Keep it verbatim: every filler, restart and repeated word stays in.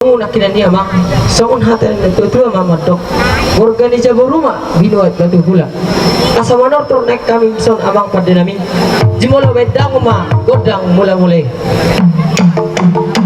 Songon nangkinan ni amang, songon hata ni natuatua ma mandok, borngin ni jabu ruma, binuat batu hula. Asa manortor nangkin hami dison amang pande nami. Jumolo baen dangu ma gondang mulamula i.